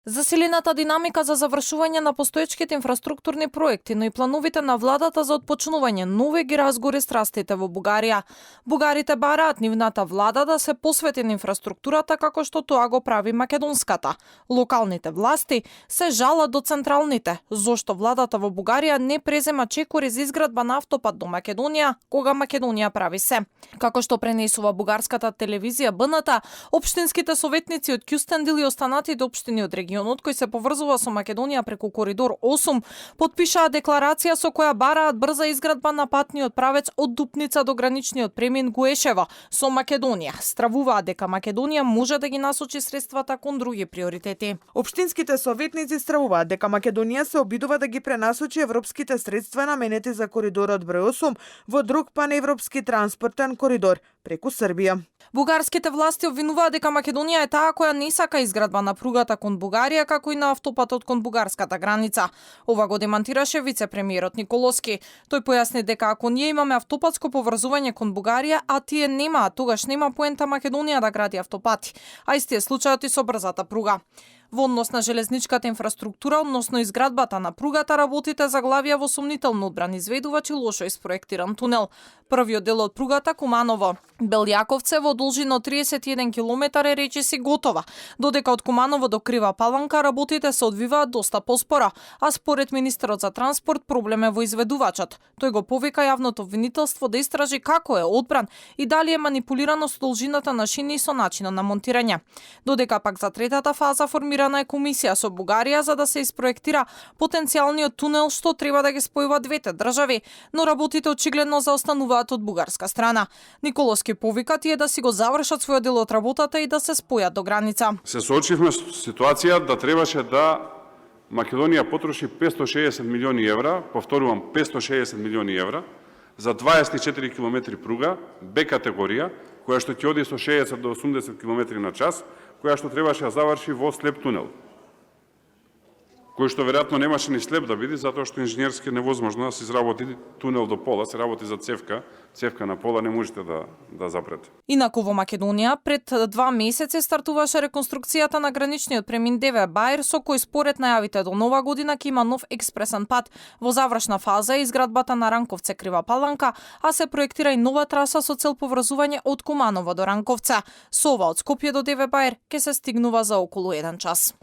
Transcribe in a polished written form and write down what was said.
Засилената динамика за завршување на постоечките инфраструктурни проекти, но и плановите на владата за отпочнување нови ги разгори страстите во Бугарија. Бугарите бараат нивната влада да се посвети на инфраструктурата како што тоа го прави македонската. Локалните власти се жалат до централните, зошто владата во Бугарија не презема чекори за изградба на автопат до Македонија, кога Македонија прави се. Како што пренесува бугарската телевизија БНТ, општинските советници од Кюстендил и останатите општини од регионот кој се поврзува со Македонија преку коридор 8 потпишаа декларација со која бараат брза изградба на патниот правец од Дупница до граничниот премин Гуешево со Македонија. Стравуваат дека Македонија може да ги насочи средствата кон други приоритети. Општинските советници стравуваат дека Македонија се обидува да ги пренасочи европските средства наменети за коридорот број 8 во друг паневропски транспортен коридор преку Србија. Бугарските власти обвинуваат дека Македонија е таа која не сака изградба на пругата кон Бугарија, како и на автопатот кон бугарската граница. Ова го демантираше вице-премиерот Николовски. Тој појасни дека ако ние имаме автопатско поврзување кон Бугарија, а тие немаат, тогаш нема поента Македонија да гради автопати. А исти е случајот и со брзата пруга. Во однос на железничката инфраструктура, односно изградбата на пругата, работите заглавија во сомнително одбран изведувач и лошо испроектиран тунел. Првиот дел од пругата Куманово Белјаковце во должина од 31 км е речиси готова, додека од Куманово до Крива Паланка работите се одвиваат доста поспора, а според министерот за транспорт проблем е во изведувачот. Тој го повика јавното обвинителство да истражи како е одбран и дали е манипулирано со должината на шини и со начинот на монтирање. Додека пак за третата фаза формирана е комисија со Бугарија за да се испроектира потенцијалниот тунел што треба да ги спојува двете држави, но работите очигледно заостануваат од бугарска страна. Николовски повика тие да си го завршат својот дел од работата и да се спојат до граница. Се соочивме со ситуација да требаше да Македонија потроши 560 милиони евра, повторувам 560 милиони евра, за 24 км пруга, Б категорија, која што ќе оди со 60 до 80 км на час, која што требаше да заврши во слеп тунел, кој што веројатно немаше ни слеп да биде, затоа што инженерски невозможно да се изработи тунел до пола, се работи за цевка на пола не можете да запрете. Инаку во Македонија пред 2 месеци стартуваше реконструкцијата на граничниот премин Деве Бајр, со кој според најавите до нова година ќе има нов експресен пат. Во завршна фаза е изградбата на Ранковце Крива Паланка, а се проектира и нова траса со цел поврзување од Куманово до Ранковце. Со ова од Скопје до Деве Бајр ќе се стигнува за околу 1 час.